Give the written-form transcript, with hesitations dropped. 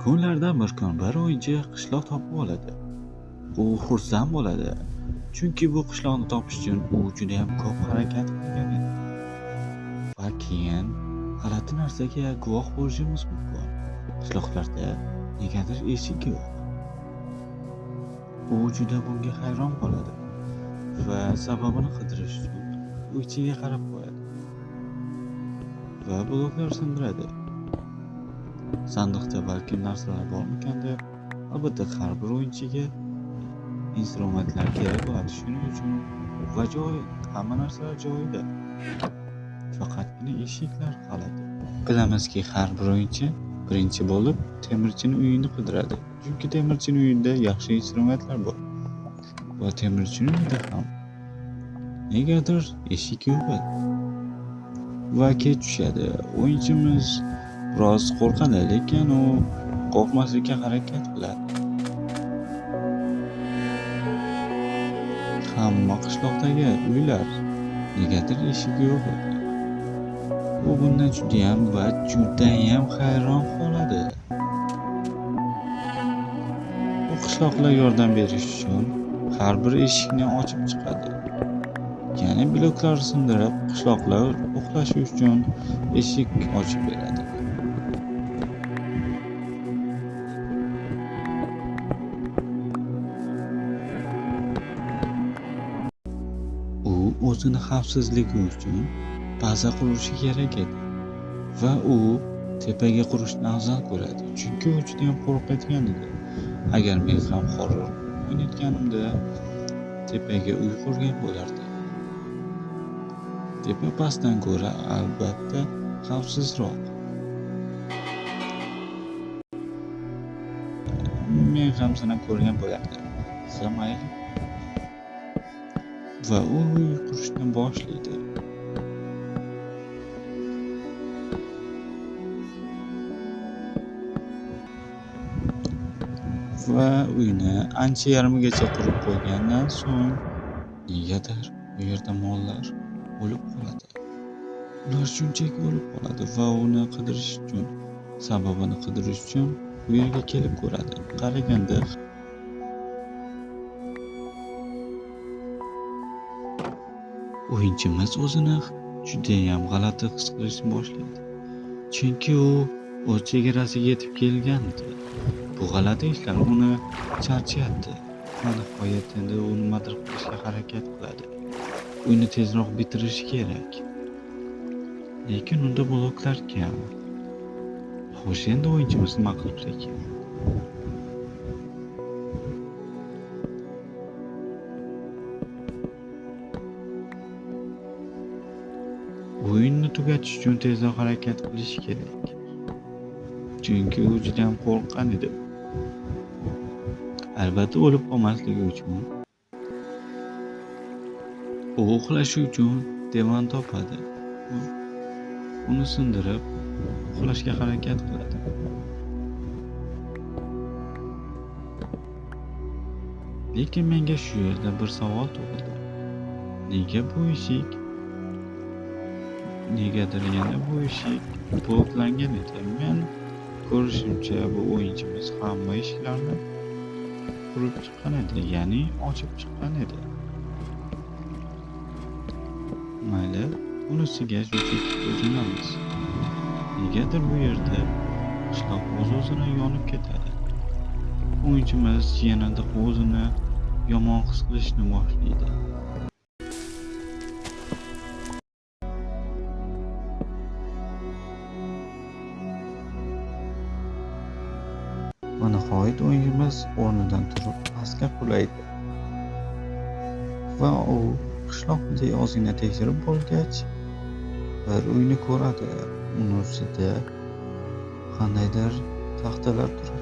Kunlardan bir kun bir o'yinchi qishloq topib oladi. U xursand bo'ladi. Chunki bu qishloqni topish uchun u juda ham ko'p harakat qilgan edi. Va keyin g'alati narsaga guvoh bo'lishimiz mumkin. Qishloqlarda negadir eshik yo'q. U juda bunga hayron qoladi va sababini qidirish uchun u ichiga qarab qo'yadi. Va bloklar sindiradi. Sandiqda balkim narsalar bormikan deb, albatta har bir o'yinchiga instrumentlar kerak bo'ladi. Shuning uchun va joy, hamma narsalar joyida. Faqatgina eshiklar g'alati. Bilamizki, har bir o'yinchi birinchi bo'lib temirchini uyini qidiradi. Chunki temirchini uyida yaxshi instrumentlar bor. Va temirchini uyida ham negadir eshik yo'q edi. Va kech tushadi. O'yinchimiz biroz qo'rqadi, lekin u qo'rqmaslikka harakat qiladi. Hamma qishloqdagi uylar negadir eshigi yo'q edi. U bundan judayam va judayam hayron qoladi. U qishloqlar yordam berish uchun har bir eshikni ochib chiqadi. Ya'ni bloklar sindirib, qishloqlar uxlashi uchun eshik ochib beradi. U o'zini xavfsizligi uchun baza qurishi kerak edi va u tepaga qurishni afzal ko'radi, chunki u juda ham qo'rqadigan edi. Agar men ham horror o'ynayotganimda tepaga uy qurgan bo'lardim. Tepa pastdan ko'ra albatta xavfsizroq. Men ham sinab ko'rgan bo'lardim. Ha, mayli. Va u uy qurishni boshlaydi. Va uyni ancha yarmigacha qurib qo'ygandan so'ng negadir u yerda mollar o'lib qoladi. Ular shunchaki o'lib qoladi va uni qidirish uchun, sababini qidirish uchun u yerga kelib ko'radi. Qaraganda o'yinchimiz o'zini judayam g'alati his qilishni boshlaydi. Chunki u o'z chegarasiga yetib kelgan edi. Bu g'alati ishlar uni charchatdi. Va nihoyat endi u nimadir qilishga harakat qiladi. Uyni tezroq bitirish kerak. Lekin unda bloklar kam. Xo'sh, endi o'yinchimiz nima qilibdi ekan? O'yinni tugatish uchun tezroq harakat qilish kerak. Chunki u juda ham qo'rqqan edi. Albatta o'lib qolmasligi uchun. U uxlashi uchun divan topadi. Uni sindirib uxlashga harakat qiladi. Lekin menga shu yerda bir savol tug'ildi. Nega bu eshik negadir yana bu eshik bloklangan edi? Men ko'rishimcha bu o'yinchimiz hamma eshiklarni qurib chiqqan edi, ya'ni ochib chiqqan edi. Mayli, bunisiga shunchaki ko'z yumamiz. Negadir bu yerda qishloq o'z-o'zini yonib ketadi. O'yinchimiz yanada o'zini yomon his qilishni boshlaydi. Va nihoyat o'yinchimiz o'rnidan turib pastga qulaydi. Va u qishloqni ozgina tekshirib bo'lgach, bir uyni ko'radi. Uni ustida qandaydir taxtalar turar